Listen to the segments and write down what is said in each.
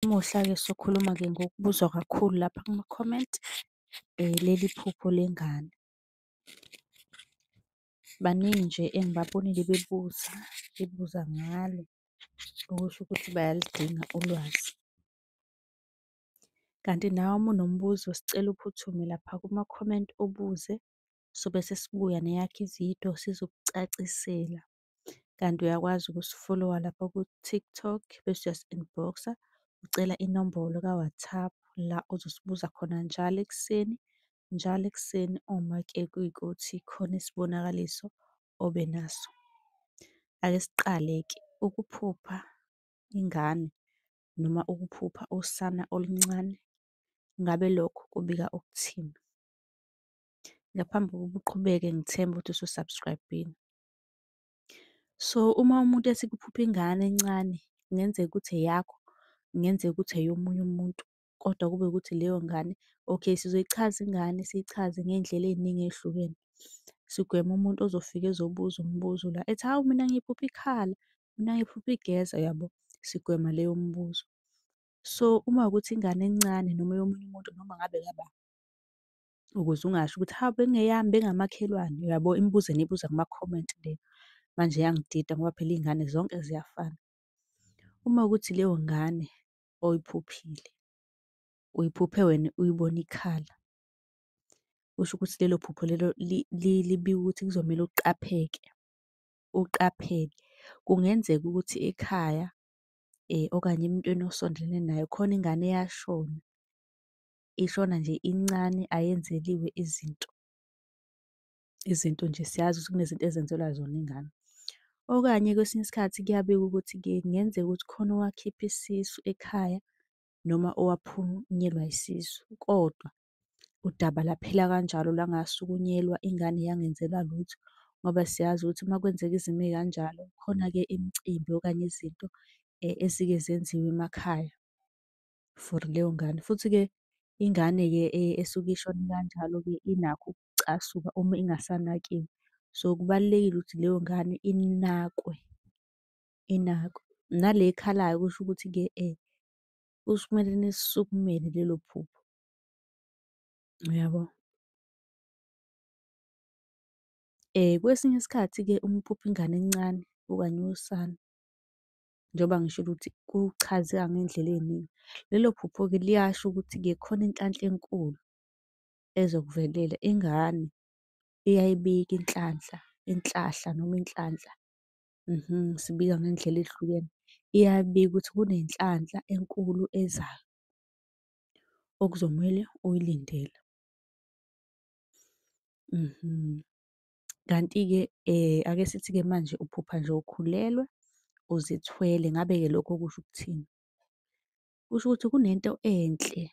Namuhla-ke sokhuluma-ke ngokubuzwa kakhulu lapha kuma-comment, leli phupho lengane. Baningi nje engibabonile bebuza, bebuza ngalo, okusho ukuthi bayaludinga ulwazi. Kanti nawe uma unombuzo sicela uphuthume lapha kuma-comment ubuze, sobe sesibuya neyakho ividiyo sizokucacisela. Kanti uyakwazi ukusifolowa lapha ku-TikTok bese uyasi-inbox-a ucela inombolo ka-WhatsApp la ozosibuza khona njalo ekuseni, njalo ekuseni uma-ke kuyikuthi khona isibonakaliso obe naso. Ake siqale-ke, ukuphupha ingane noma ukuphupha usana oluncane, ngabe lokho kubika ukuthini? Ngaphambi kokuba uqhubeke ngithemba ukuthi usu-subscribe-ile. So, uma umuntu ethi kuphupha ingane encane, kungenzeka ukuthi eyakho, kungenzeka ukuthi eyomunye umuntu, kodwa kube ukuthi leyo ngane, okay, sizoyichaza ingane, siyichaze ngey'ndlela ey'ningi ey'hlukene. Sigweme umuntu ozofika ezobuza umbuzo la ethi, hawu mina ngiyiphuphe ikhala, mina ngiphuphe igeza, uyabo? Sigwema leyo mibuzo. So, uma kuwukuthi ingane encane noma eyomunye umuntu noma ngabe eyaba, ukuze ungasho ukuthi hawu bekungeyami bekungamakhelwane, uyabo? Imibuzo eniyibuza kuma-comment le manje iyangidida ngoba phela iy'ngane zonke ziyafana. Uma kuwukuthi leyo ngane oyiphuphile, uyiphuphe wena uyibona ikhala, kusho ukuthi lelo phupho lelo libika ukuthi kuzomele uqapheke, uqaphele. Kungenzeka ukuthi ekhaya okanye emuntwini osondelene naye khona ingane eyashona, ishona nje incane ayenzeliwe izinto. Izinto nje siyazi ukuthi kunezinto ezenzelwa zona ingane. Okanye kwesinye isikhathi kuyabikwa ukuthi-ke kungenzeka ukuthi khona owakhipha isisu ekhaya noma owaphunyelwa isisu, kodwa udaba laphela kanjalo langasukunyelwa, ingane yangenzelwa lutho. Ngoba siyazi ukuthi uma kwenzeka izimo ey'kanjalo khona-ke imicimbi okanye izinto ezike zenziwe emakhaya for leyo ngane. Futhi-ke ingane-ke esuke ishone kanjalo-ke inakho ukucasuka uma ingasanakiwe. So, kubalulekile ukuthi leyo ngane inakwe, inakwe. Nale ekhalayo kusho ukuthi-ke kusho kumele nilisukumele lelo phupho, uyabo? Kwesinye isikhathi-ke uma uphupha ingane encane okanye usana, njengoba ngishilo ukuthi kuchazeka ngey'ndlela ey'ningi. Lelo phupho-ke liyasho ukuthi-ke khona inhlanhla enkulu ezokuvelela. Ingane iyayibika inhlanhla, inhlahla noma inhlanhla, sibika ngey'ndlela ey'hlukene. Iyabika ukuthi kunenhlanhla enkulu ezayo okuzomele uyilindele. Kanti-ke ake sithi-ke manje uphupha nje ukhulelwe, uzithwele, ngabe-ke lokho kusho ukuthini? Kusho ukuthi kunento enhle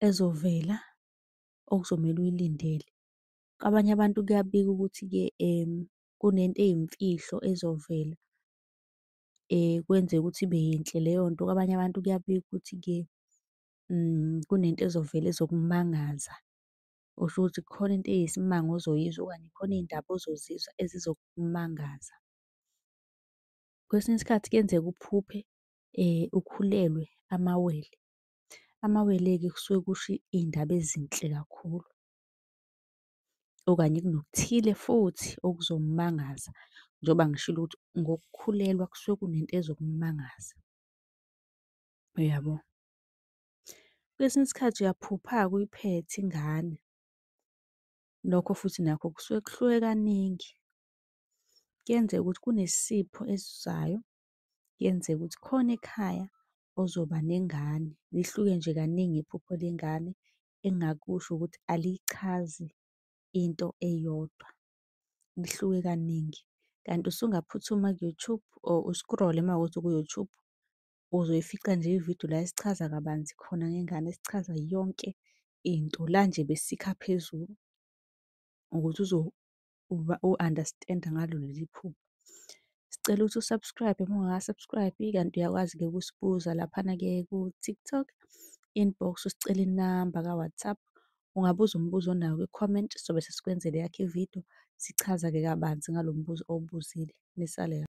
ezovela okuzomele uyilindele. Kwabanye abantu kuyabikwa ukuthi-ke kunento eyimfihlo ezovela, kwenzeke ukuthi ibe yinhle leyo nto. Kwabanye abantu kuyabikwa ukuthi-ke kunento ezovela ezokumangaza. Okusho ukuthi kukhona into eyisimanga ozoyizwa okanye khona iy'ndaba ozozizwa ezizokumangaza. Kwesinye isikhathi kuyenzeka uphuphe ukhulelwe amawele. Amawele-ke kusuke kusho iy'ndaba ezinhle kakhulu okanye kunokuthile futhi okuzokumangaza. Njengoba ngishilo ukuthi ngokukhulelwa kusuke kunento ezokumangaza, uyabo? Kwesinye isikhathi uyaphupha-ke uyiphethe ingane, lokho futhi nakho kusuke kuhluke kaningi. Kuyenzeka ukuthi kunesipho esizayo, kuyenzeka ukuthi khona ekhaya ozoba nengane. Lihluke nje kaningi iphupho lengane, engingakusho ukuthi alichazi into eyodwa, lihluke kaningi. Kanti usungaphuthuma ku-YouTube or u-scroll-e uma kuwukuthi uku-YouTube, uzoyifica nje ividiyo la esichaza kabanzi khona ngengane, esichaza yonke into. La nje besikha phezulu ukuthi u-understand-a ngalo leli phupho. Sicela ukuthi u-subscribe uma ungaka-subscribe-i, kanti uyakwazi-ke ukusibuza laphana-ke ku-TikTok, inbox usicele inamba ka-WhatsApp. Ungabuza umbuzo onawo kwi-comment, sobe sesikwenzela eyakho ividiyo, sichaza-ke kabanzi ngalo mbuzo owubuzile. Nisale.